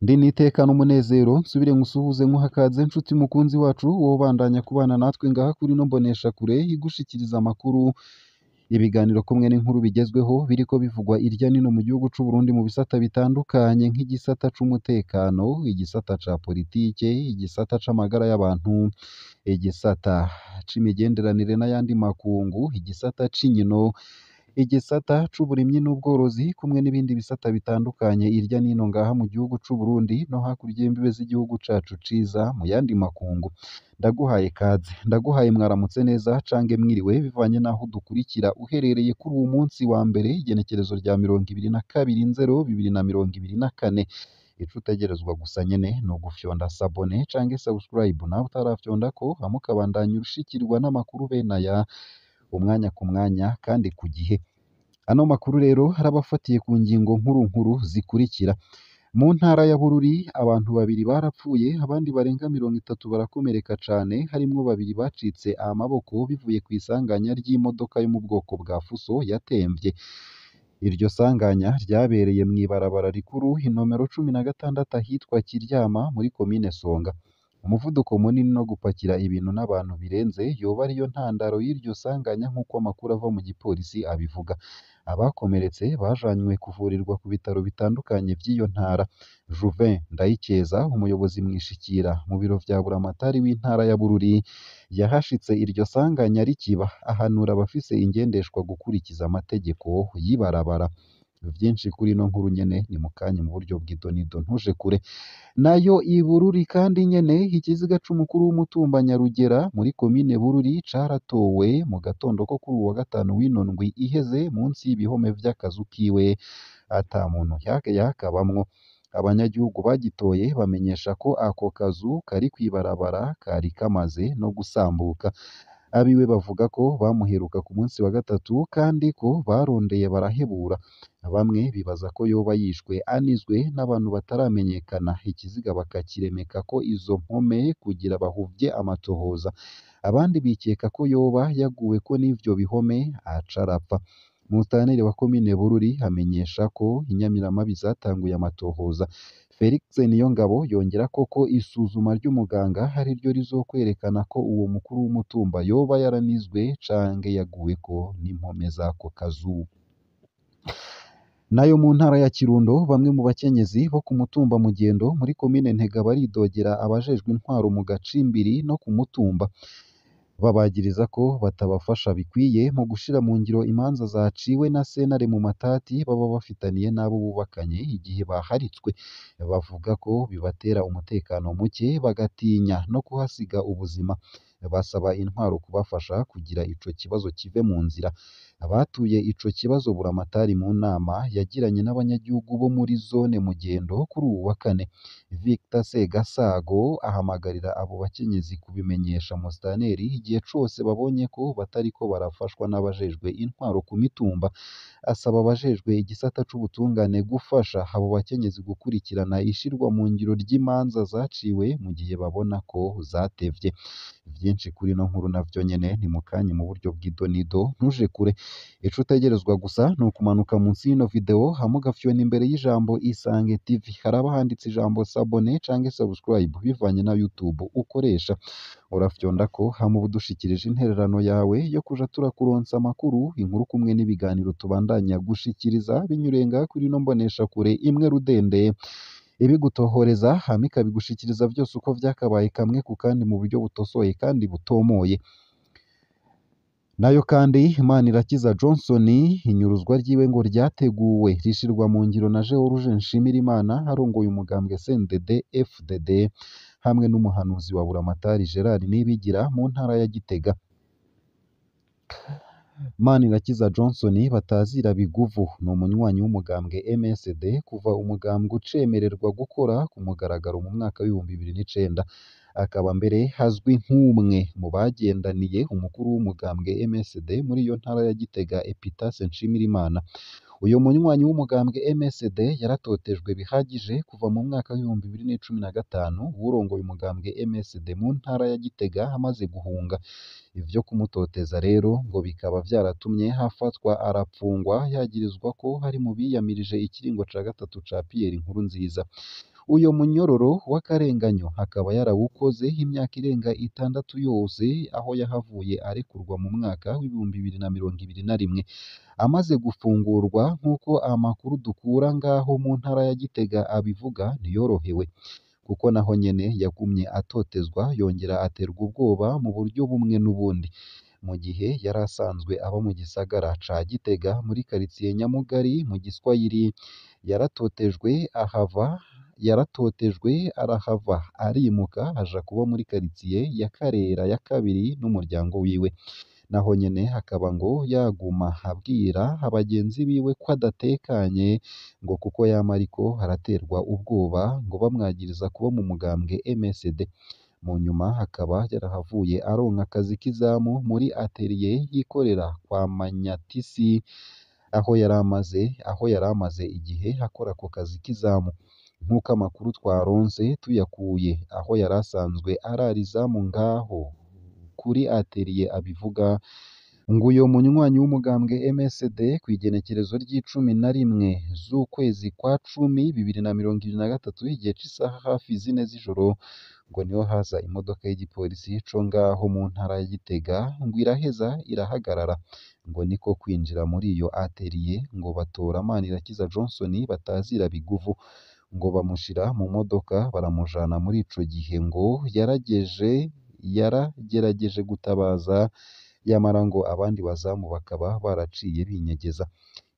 Ndi n'iteka n'umunezero nsubire nkusuhuze nkuha ikaze nshuti mukunzi wacu wobandanya kubana natwe ngaha kuri ino mboneshakure igushikiriza amakuru, ibiganiro kumwe n'inkuru bigezweho biriko bivugwa irya nino mu gihugu c'u Burundi mu bisata bitandukanye nk'igisata c'umutekano, igisata ca politike, igisata c'amagara y'abantu, igisata c'imigenderanire n'ayandi makungu, igisata c'inkino, igisata c'uburimyi n'ubworozi kumwe n'ibindi bisata bitandukanye irya nino ngaha mu gihugu c'u Burundi no hakurya y'imbibe z'igihugu cacu ciza mu yandi makungu. Ndaguhaye kaze, ndaguhaye mwaramutse neza cange mwiriwe bivanye n'aho udukurikira uherereye kuri uwu munsi wa mbere igenekerezo rya 22 nzero 2024. Ico utegerezwa gusa nyene ni ugufyonda sabone canke subscribe nawe utarafyondako hama ukabandanya ushikirwa n'amakuru bene aya umwanya ku mwanya kandi ku gihe. Ano makuru rero arabafatiye ku ngingo nkuru nkuru zikurikira: mu ntara ya Bururi abantu babiri barapfuye abandi barenga 30 barakomereka cane, harimwo babiri bacitse amaboko bivuye kw'isanganya ry'imodoka yo mu bwoko bwa Fuso yatemvye. Iryo sanganya ryabereye mw'ibarabara rikuru inomero 16 ahitwa Kiryama muri komine Songa. Umuvuduko munini no gupakira ibintu n'abantu birenze yoba ariyo ntandaro y'iryo sanganya nk'uko amakuru ava mu gipolisi abivuga. Abakomeretse bajanywe kuvurirwa ku bitaro bitandukanye vy'iyo ntara. Juvin Ndayikeza, umuyobozi mwishikira mu biro vya buramatari w'intara ya Bururi, yahashitse iryo sanganya rikiba, ahanura abafise ingendeshwa gukurikiza amategeko y'ibarabara. Vyinshi kuri ino nkuru nyene ni mukanya mu buryo bw'idonido ntuje kure. Nayo i Bururi kandi nyene ikiziga c'umukuru w'umutumba Nyarugera muri komine Bururi caratowe mu gatondo ko kuri uwu wa gatanu w'ino ndwi iheze munsi y'ibihome vy'akazu kiwe ata muntu yakabamwo. Abanyagihugu bagitoye bamenyesha ko ako kazu kari kw'ibarabara kari kamaze no gusambuka. Abiwe bavuga ko bamuheruka ku munsi wa gatatu kandi ko barondeye barahebura. Bamwe bibaza ko yoba yishwe anizwe n'abantu bataramenyekana, ikiziga bakakiremekako izo mpome kugira bahuvye amatohoza. Abandi bikeka ko yoba yaguweko n'ivyo bihome aca arapfa. Musitanteri wa komine Bururi amenyesha ko inyamiramabi zatanguye amatohoza. Felix Niyongabo yongerako ko isuzuma ry'umuganga ariryo rizokwerekana ko uwo mukuru w'umutumba yoba yaranizwe canke yaguweko n'impome z'ako kazu. Nayo mu ntara ya Kirundo bamwe mu bakenyezi bo ku mutumba Mugendo muri komine Ntega baridogera abajejwe intwaro mu gacimbiri no ku mutumba, babagiriza ko batabafasha bikwiye mu gushira mu ngiro imanza zaciwe na sentare mu matati baba bafitaniye n'abo bubakanye igihe baharitswe. Bavuga ko bibatera umutekano muke bagatinya no kuhasiga ubuzima. Basaba intwaro kubafasha kugira ico kibazo kive mu nzira. Abatuye ico kibazo buramatari mu nama yagiranye n'abanyagihugu bo muri zone Mugendo kuri uwu wa kane. Victor Segasago ahamagarira abo bakenyezi kubimenyesha musitanteri igihe cose babonye ko batariko barafashwa n'abajejwe intwaro ku mitumba. Asaba abajejwe igisata c'ubutungane gufasha abo bakenyezi gukurikirana ishirwa mu ngiro ry'imanza zaciwe mu gihe babona ko zatevye. Vyinshi kuri ino nkuru navyo nyene ni mukanya mu buryo bw'idonido ntuje kure. Ico utegerezwa gusa ni ukumanuka munsi y'ino video hama ugafyona imbere y'ijambo Isange TV. Haraba handitse ijambo sabone canke subscribe bivanye na YouTube ukoresha. Urafyondako hama uba udushikirije intererano yawe yo kuja turakuronsa amakuru, inkuru kumwe n'ibiganiro tubandanya gushikiriza binyuriye ngaha kuri ino mboneshakure imwe rudende ibigutohoreza hama ikabigushikiriza vyose uko vyakabaye kamwe ku kandi mu buryo butosoye kandi butomoye. Nayo kandi Manirakiza Johnson inyuruzwa ryiwe ngo ryateguwe rishirwa mu ngiro na George Nshimirimana arongoye umugambwe CNDD FDD hamwe n'umuhanuzi wa Buramatari Gerard Nibigira mu ntara ya Gitega. Manirakiza Johnson batazira biguvu ni umunywanyi w'umugambwe MSD kuva umugambwe ucemererwa gukora ku mugaragaro mu mwaka w'2009, akaba mbere azwi nk'umwe mu bagendaniye umukuru w'umugambwe MSD muri iyo ntara ya Gitega Epitace Nshimirimana. Uyu munywanyi w'umugambwe MSD yaratotejwe bihagije kuva mu mwaka w'2015 uwurongoye umugambwe MSD mu ntara ya Gitega amaze guhunga. Ivyo kumutoteza rero ngo bikaba vyaratumye hafatwa arapfungwa yagirizwa ko ari mu biyamirije ikiringo ca gatatu ca Pierre Nkurunziza. Uyo munyororo w'akarenganyo akaba yarawukoze imyaka irenga 6 yose, aho yahavuye arekurwa mu mwaka w'2021. Amaze gufungurwa nk'uko amakuru dukura ngaho mu ntara ya Gitega abivuga, ntiyorohewe kuko naho nyene yagumye atotezwa yongera aterwa ubwoba mu buryo bumwe n'ubundi. Mu gihe yari asanzwe aba mu gisagara ca Gitega muri karitsiye Nyamugari mu Giswahili, yaratotejwe ahava yaratotejwe arahava arimuka aja kuba muri karitsiye ya Karera ya kabiri n'umuryango wiwe. Naho nyene akaba ngo yaguma abwira abagenzi biwe ko adatekanye, ngo kuko yama ariko araterwa ubwoba ngo bamwagiriza kuba mu mugambwe MSD. Mu nyuma akaba yarahavuye aronka akazi k'izamu muri atelier yikorera kwa Manyatisi, aho yaramaze igihe akora ako kazi k'izamu. Nk'uko amakuru twaronse tuyakuye aho yari asanzwe arara izamu ngaho kuri atelier abivuga, ngo uyo munywanyi w'umugambwe MSD kw'igenekerezo ry'icumi na rimwe z'ukwezi kwa cumi 2023, igihe c'isaha hafi 4 z'ijoro, ngo niho haza imodoka y'igipolisi co ngaho mu ntara ya Gitega, ngo iraheza irahagarara, ngo niko kwinjira muri iyo atelier ngo batora Manirakiza Johnson batazira biguvu, ngo bamushira mu modoka baramujana. Muri ico gihe ngo yaragerageje gutabaza, yamara ngo abandi bazamu bakaba baraciye binyegeza.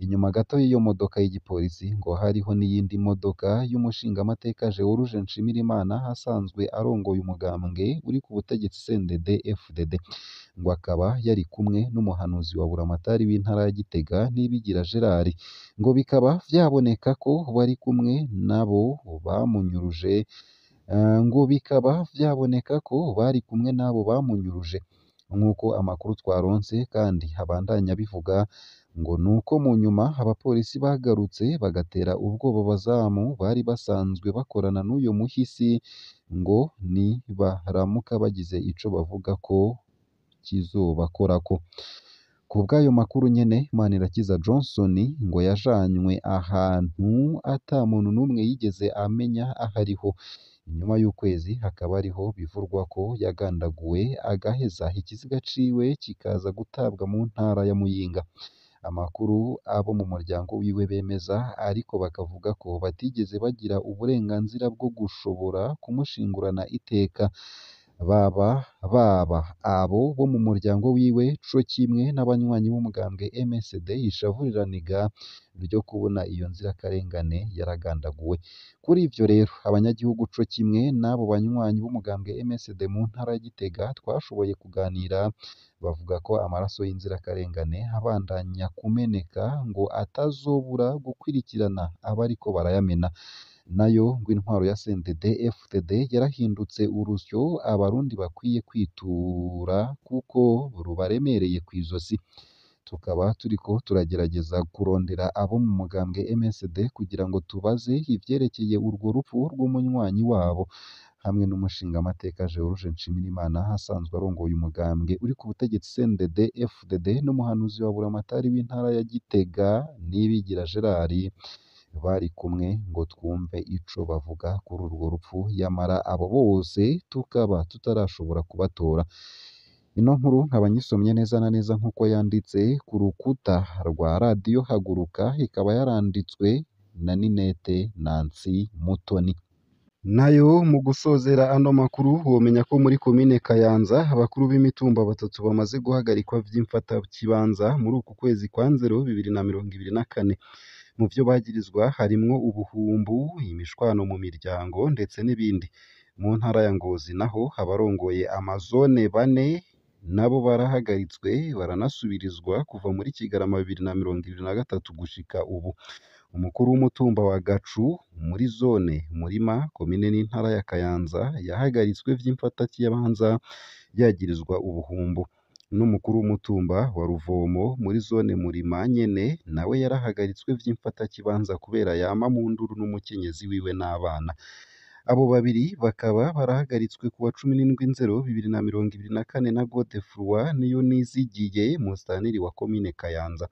Inyuma gato y'iyo modoka y'igipolisi ngo hariho n'iyindi modoka y'umushingamateka George Nshimirimana asanzwe arongoye umugambwe uri ku butegetsi CNDD FDD, ngo akaba yari kumwe n'umuhanuzi wa Buramatari w'intara ya Gitega Nibigira Gerard, ngo bikaba vyaboneka ko bari kumwe nabo bamunyuruje, ngo bikaba vyaboneka ko bari kumwe n'abo bamunyuruje. Nk'uko amakuru twaronse kandi abandanya bivuga, ngo nuko mu nyuma abapolisi bagarutse bagatera ubwoba abazamu bari basanzwe bakorana n'uyo muhisi, ngo nibaramuka bagize ico bavuga ko kizobakorako. Ku bw'ayo makuru nyene, Manirakiza Johnson ngo yajanywe ahantu ata muntu n'umwe yigeze amenya ahariho. Inyuma y'ukwezi hakaba ariho bivurwa ko yagandaguwe, agaheza ikiziga ciwe kikaza gutabwa mu ntara ya Muyinga. Amakuru abo mu muryango wiwe bemeza ariko bakavuga ko batigeze bagira uburenganzira bwo gushobora kumushingurana iteka, baba abo bo mu muryango wiwe co kimwe n'abanywanyi b'umugambwe MSD ishavu riraniga ryo kubona iyo nzirakarengane yaragandaguwe. Kuri ivyo rero abanyagihugu co kimwe n'abo banywanyi b'umugambwe MSD mu ntara ya Gitega twashoboye kuganira, bavuga ko amaraso y'inzirakarengane abandanya kumeneka ngo atazobura gukwirikirana abariko barayamena. Nayo ngo intwaro ya CNDD FDD yarahindutse urusyo abarundi bakwiye kwitura kuko rubaremereye kw'izosi. Tukaba turiko turagerageza kurondera abo mu mugambwe MSD kugira ngo tubaze ivyerekeye urwo rupfu rw'umunywanyi wabo hamwe n'umushingamateka George Nshimirimana asanzwe arongoye umugambwe uri ku butegetsi CNDD FDD, n'umuhanuzi wa Buramatari w'intara ya Gitega Nibigira Gerard bari kumwe, ngo twumve ico bavuga kuri urwo rupfu, yamara abo bose tukaba tutarashobora kubatora. Ino nkuru nkaba nyisomye neza na neza nk'uko yanditse ku rukuta rwa radiyo Haguruka, ikaba yaranditswe na Ninete Nancy Mutoni. Nayo mu gusozera ano makuru, womenya ko muri komine Kayanza abakuru b'imitumba 3 bamaze guhagarikwa vy'imfatakibanza muri uku kwezi kwa Nzero 2024. Mu vyo bagirizwa harimwo ubuhumbu, imishwano mu miryango ndetse n'ibindi. Mu ntara ya Ngozi naho abarongoye amazone 4 nabo barahagaritswe baranasubirizwa kuva muri Kigarama 2023 gushika ubu. Umukuru w'umutumba wa Gacu muri zone Murima komine n'intara ya Kayanza yahagaritswe vy'imfatakibanza yagirizwa ubuhumbu. N'umukuru w'umutumba wa Ruvomo muri zone Murima nyene nawe yarahagaritswe vy'imfatakibanza kubera yama mu nduru n'umukenyezi wiwe n'abana. Abo babiri bakaba barahagaritswe kuwa 17 Nzero 2024 na Godefroid Niyonizigiye, musitanteri wa komine Kayanza.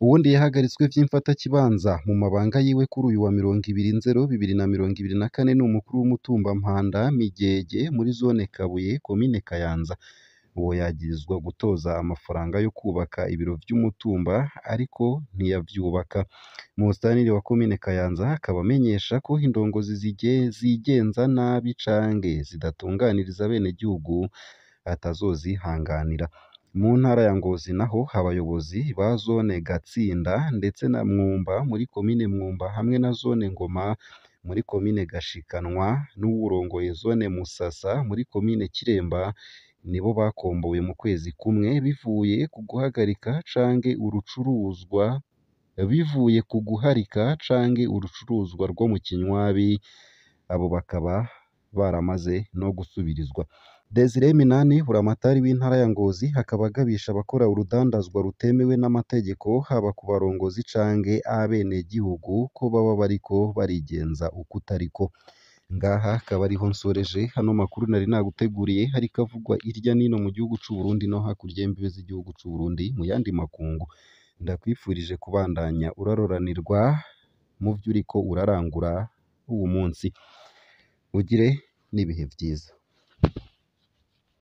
Uwundi yahagaritswe vy'imfatakibanza mu mabanga yiwe kuri uyu wa 20 Nzero 2024 ni umukuru w'umutumba Mpanda Migege muri zone Kabuye komine Kayanza. Uwo yagirizwa gutoza amafaranga yo kubaka ibiro vy'umutumba ariko ntiyavyubaka. Musitanteri wa komine Kayanza akaba amenyesha ko indongozi zigenza nabi canke zidatunganiriza abenegihugu atazozihanganira. Mu ntara ya Ngozi naho abayobozi ba zone Gatsinda ndetse na Mwumba muri komine Mwumba hamwe na zone Ngoma muri komine Gashikanwa n'uwurongoye zone Musasa muri komine Kiremba nibo bakombowe mu kwezi kumwe bivuye ku guhagarika canke urucuruzwa bivuye ku guharika canke urucuruzwa rwo mu kinywabi, abo bakaba baramaze no gusubirizwa. Desire Minani buramatari w'intara ya Ngozi akaba agabisha abakora urudandazwa rutemewe n'amategeko haba ku barongozi canke abenegihugu ko baba bariko barigenza ukutariko. Ngaha akaba ariho nsoreje hano makuru nari naguteguriye hariko avugwa irya nino mu gihugu c'u Burundi no hakurya y'imbibe z'igihugu c'u Burundi mu yandi makungu. Ndakwifurije kubandanya uraroranirwa mu vyo uriko urarangura uwu munsi. Ugire n'ibihe vyiza.